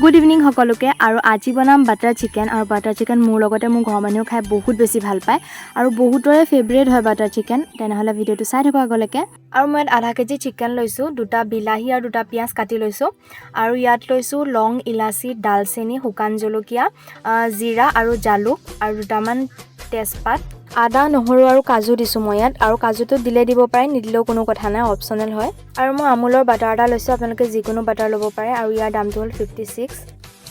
Good evening সকলোকে। আৰু আজি বনাম বাটাৰ চিকেন। আৰু বাটাৰ চিকেন মোৰ লগতে মোৰ ঘৰৰ মানুহেও খাই বহুত বেছি ভাল পায় আৰু বহুতৰে ফেভৰেট হয় বাটাৰ চিকেন। তেনেহ'লে ভিডিঅ'টো চাই থাকক আগলৈকে। আৰু মই ইয়াত আধা কেজি চিকেন লৈছোঁ, দুটা বিলাহী আৰু দুটা পিঁয়াজ কাটি লৈছোঁ। আৰু ইয়াত লৈছোঁ লং, ইলাচি, ডালচেনি, শুকান জলকীয়া, জিৰা আৰু জালুক আৰু দুটামান তেজপাত। আদা, নহৰু আৰু কাজু দিছোঁ মই ইয়াত। আৰু কাজুটো দিলে দিব পাৰে, নিদিলেও কোনো কথা নাই, অপশ্যনেল হয়। আৰু মই আমুলৰ বাটাৰ এটা লৈছোঁ, আপোনালোকে যিকোনো বাটাৰ ল'ব পাৰে। আৰু ইয়াৰ দামটো হ'ল 56।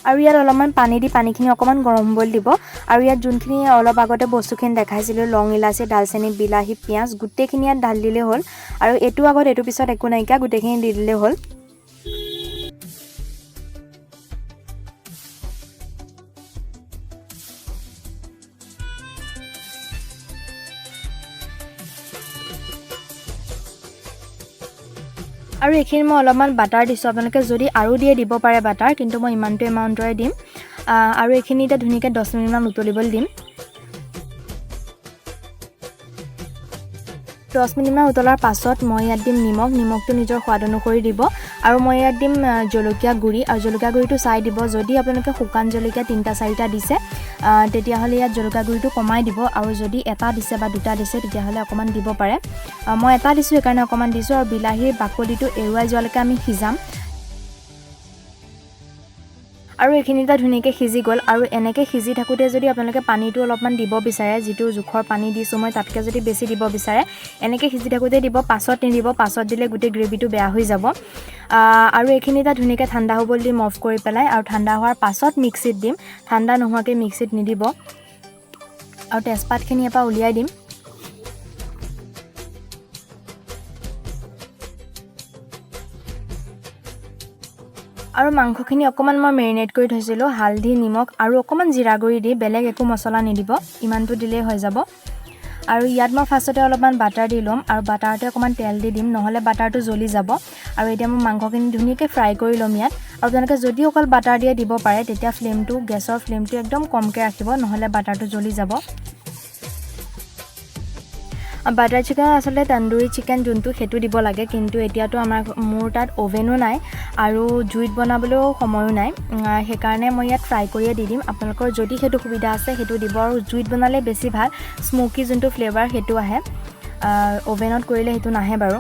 আৰু ইয়াত অলপমান পানী দি পানীখিনি অকণমান গৰম হ'বলৈ দিব। আৰু ইয়াত যোনখিনি অলপ আগতে বস্তুখিনি দেখাইছিলোঁ, লং, ইলাচি, ডালচেনি, বিলাহী, পিঁয়াজ, গোটেইখিনি ইয়াত ঢালি দিলেই হ'ল। আৰু এইটো আগত এইটো পিছত একো নাইকিয়া, গোটেইখিনি দি দিলেই হ'ল। আৰু এইখিনি মই অলপমান বাটাৰ দিছোঁ। আপোনালোকে যদি আৰু দিয়ে, দিব পাৰে বাটাৰ, কিন্তু মই ইমানটো এমাউণ্টৰে দিম। আৰু এইখিনি এতিয়া ধুনীয়াকৈ 10 মিনিটমান উতলিবলৈ দিম। 10 মিনিটমান উতলাৰ পাছত মই ইয়াত দিম নিমখ। নিমখটো নিজৰ সোৱাদ অনুসৰি দিব। আৰু মই ইয়াত দিম জলকীয়া গুড়ি। আৰু জলকীয়া গুড়িটো চাই দিব, যদি আপোনালোকে শুকান জলকীয়া তিনিটা চাৰিটা দিছে, তেতিয়াহ'লে ইয়াত জলকীয়া গুড়িটো কমাই দিব। আৰু যদি এটা দিছে বা দুটা দিছে, তেতিয়াহ'লে অকণমান দিব পাৰে। মই এটা দিছোঁ, সেইকাৰণে অকণমান দিছোঁ। আৰু বিলাহীৰ বাকলিটো এৰুৱাই যোৱালৈকে আমি সিজাম। আৰু এইখিনি এতিয়া ধুনীয়াকৈ সিজি গ'ল। আৰু এনেকৈ সিজি থাকোঁতে যদি আপোনালোকে পানীটো অলপমান দিব বিচাৰে, যিটো জোখৰ পানী দিছোঁ মই তাতকৈ যদি বেছি দিব বিচাৰে, এনেকৈ সিজি থাকোঁতে দিব, পাছত নিদিব। পাছত দিলে গোটেই গ্ৰেভিটো বেয়া হৈ যাব। আৰু এইখিনি এতিয়া ধুনীয়াকৈ ঠাণ্ডা হ'বলৈ দিম অফ কৰি পেলাই। আৰু ঠাণ্ডা হোৱাৰ পাছত মিক্সিত দিম, ঠাণ্ডা নোহোৱাকৈ মিক্সিত নিদিব। আৰু তেজপাতখিনি ইয়াৰ পৰা উলিয়াই দিম। আৰু মাংসখিনি অকণমান মই মেৰিনেট কৰি থৈছিলোঁ হালধি, নিমখ আৰু অকণমান জিৰা গুড়ি দি। বেলেগ একো মছলা নিদিব, ইমানটো দিলেই হৈ যাব। আৰু ইয়াত মই ফাৰ্ষ্টতে অলপমান বাটাৰ দি ল'ম আৰু বাটাৰতে অকণমান তেল দি দিম, নহ'লে বাটাৰটো জ্বলি যাব। আৰু এতিয়া মই মাংসখিনি ধুনীয়াকৈ ফ্ৰাই কৰি ল'ম ইয়াত। আৰু আপোনালোকে যদি অকল বাটাৰ দিয়ে, দিব পাৰে, তেতিয়া ফ্লেমটো, গেছৰ ফ্লেমটো একদম কমকৈ ৰাখিব, নহ'লে বাটাৰটো জ্বলি যাব। বাটাৰ চিকেন আচলতে তন্দুৰী চিকেন যোনটো, সেইটো দিব লাগে, কিন্তু এতিয়াতো মোৰ তাত অ'ভেনো নাই আৰু জুইত বনাবলৈও সময়ো নাই, সেইকাৰণে মই ইয়াত ফ্ৰাই কৰিয়ে দি দিম। আপোনালোকৰ যদি সেইটো সুবিধা আছে, সেইটো দিব। আৰু জুইত বনালে বেছি ভাল, স্ম'কি যোনটো ফ্লেভাৰ সেইটো আহে। অ'ভেনত কৰিলে সেইটো নাহে বাৰু।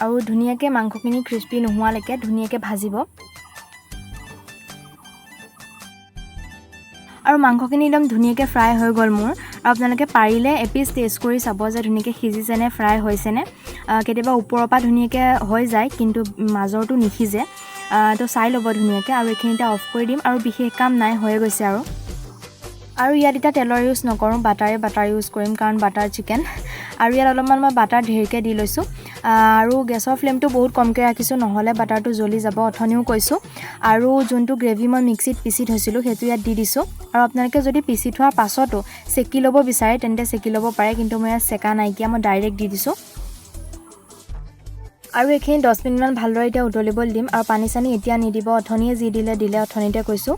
আৰু ধুনীয়াকৈ মাংসখিনি ক্ৰিস্পি নোহোৱালৈকে ধুনীয়াকৈ ভাজিব। আৰু মাংসখিনি একদম ধুনীয়াকৈ ফ্ৰাই হৈ গ'ল মোৰ। আৰু আপোনালোকে পাৰিলে এপিচ টেষ্ট কৰি চাব যে ধুনীয়াকৈ সিজিছেনে, ফ্ৰাই হৈছেনে। কেতিয়াবা ওপৰৰ পৰা ধুনীয়াকৈ হৈ যায়, কিন্তু মাজৰটো নিসিজে। তো চাই ল'ব ধুনীয়াকৈ। আৰু এইখিনি এতিয়া অফ কৰি দিম। আৰু বিশেষ কাম নাই, হৈয়ে গৈছে। আৰু আৰু ইয়াত এতিয়া তেলৰ ইউজ নকৰোঁ, বাটাৰে বাটাৰ ইউজ কৰিম, কাৰণ বাটাৰ চিকেন। আৰু ইয়াত অলপমান মই বাটাৰ ঢেৰকৈ দি লৈছোঁ। আৰু গেছৰ ফ্লেমটো বহুত কমকৈ ৰাখিছোঁ, নহ'লে বাটাৰটো জ্বলি যাব, অথনিও কৈছোঁ। আৰু যোনটো গ্ৰেভি মই মিক্সিত পিচি থৈছিলোঁ, সেইটো ইয়াত দি দিছোঁ। আৰু আপোনালোকে যদি পিচি থোৱাৰ পাছতো চেকি ল'ব বিচাৰে, তেন্তে চেকি ল'ব পাৰে, কিন্তু মই ইয়াত চেকা নাইকিয়া, মই ডাইৰেক্ট দি দিছোঁ। আৰু এইখিনি 10 মিনিটমান ভালদৰে এতিয়া উতলিবলৈ দিম। আৰু পানী চানী এতিয়া নিদিব, অথনিয়ে যি দিলে দিলে, অথনিতে কৈছোঁ।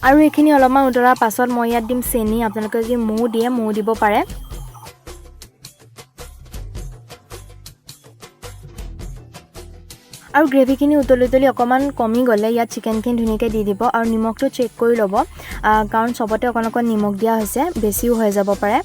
আৰু এইখিনি অলপমান উতলাৰ পাছত মই ইয়াত দিম চেনি। আপোনালোকে যদি মৌ দিয়ে, মৌ দিব পাৰে। আৰু গ্ৰেভিখিনি উতলি উতলি অকণমান কমি গ'লে ইয়াত চিকেনখিনি ধুনীয়াকৈ দি দিব। আৰু নিমখটো চেক কৰি ল'ব, কাৰণ চবতে অকণ অকণ নিমখ দিয়া হৈছে, বেছিও হৈ যাব পাৰে।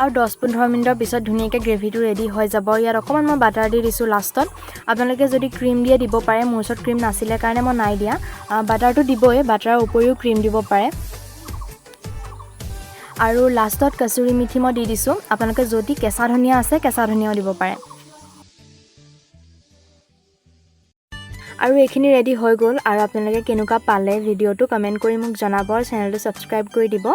আৰু 10-15 মিনিটৰ পিছত ধুনীয়াকৈ গ্ৰেভিটো ৰেডি হৈ যাব। ইয়াত অকণমান মই বাটাৰ দি দিছোঁ লাষ্টত। আপোনালোকে যদি ক্ৰীম দিয়ে, দিব পাৰে। মোৰ ওচৰত ক্ৰীম নাছিলে কাৰণে মই নাই দিয়া। বাটাৰটো দিবই, বাটাৰৰ উপৰিও ক্ৰীম দিব পাৰে। আৰু লাষ্টত কচুৰি মিঠি মই দি দিছোঁ। আপোনালোকে যদি কেঁচা ধনিয়া আছে, কেঁচা ধনিয়াও দিব পাৰে। আৰু এইখিনি ৰেডি হৈ গ'ল। আৰু আপোনালোকে কেনেকুৱা পালে ভিডিঅ'টো, কমেণ্ট কৰি মোক জনাব আৰু চেনেলটো ছাবস্ক্ৰাইব কৰি দিব।